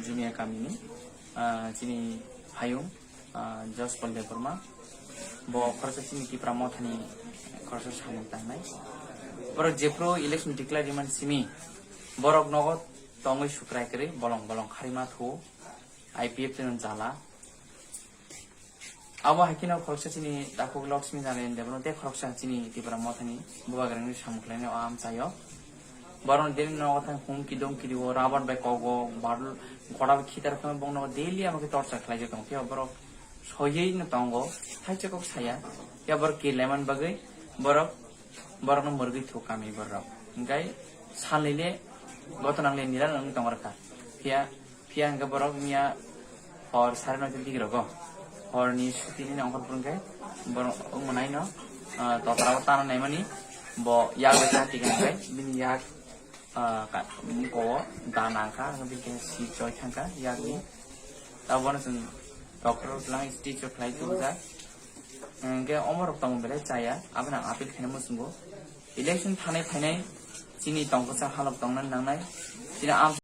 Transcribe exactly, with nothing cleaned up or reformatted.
Jumia kamini, ah, chini hayung, ah, Jospal Debbarma, bo khoroksa chini Tipra Mothani khoroksa samung tangnai. Borok jephru election declare rimani simi, borok nogo tongwi sukrai kwrwi bolong bolong kharima thuo, I P F tino jala. Abo hai kheno khoroksa chini takhuk Laxmi Narayan Debbarma tei khoroksa chini Tipra Mothani bubagrani samung khlainai o amchaio. Borokno daily nogo thang humki domki rio, rabar bai kogo, badul, koda bai khitar phano bongno daily amo khe torture khlaijak tongo. Phiya borok soywi no tongo, thaisa kok saya. Phiya borok kir laimani bagwi borok, borokno mwrwgwi thu kami borok. Hinkhe salnwi le goto nangle nira nangwi tong rwkha. Phiya Phiya hwnkhe borok miya hor sare noito digirogo. Horni suti hwnwi ongkhor phuru hwnkhe borok wngmanaino, ah, totra o tana naimani bo yak bai ta tika hwnkhe bini yak, ah, ka-, muko o da nangkha, hwnkhe bini khe si choi thangkha yakni. Abono chwng doctor lang stitch o khlai tubujak. Hwnkhe omorok tongmung belai chaya, abono ang appeal khaina muchungo. Election thanai phainai chini tongkha sa halok tongna nangnai. Chini am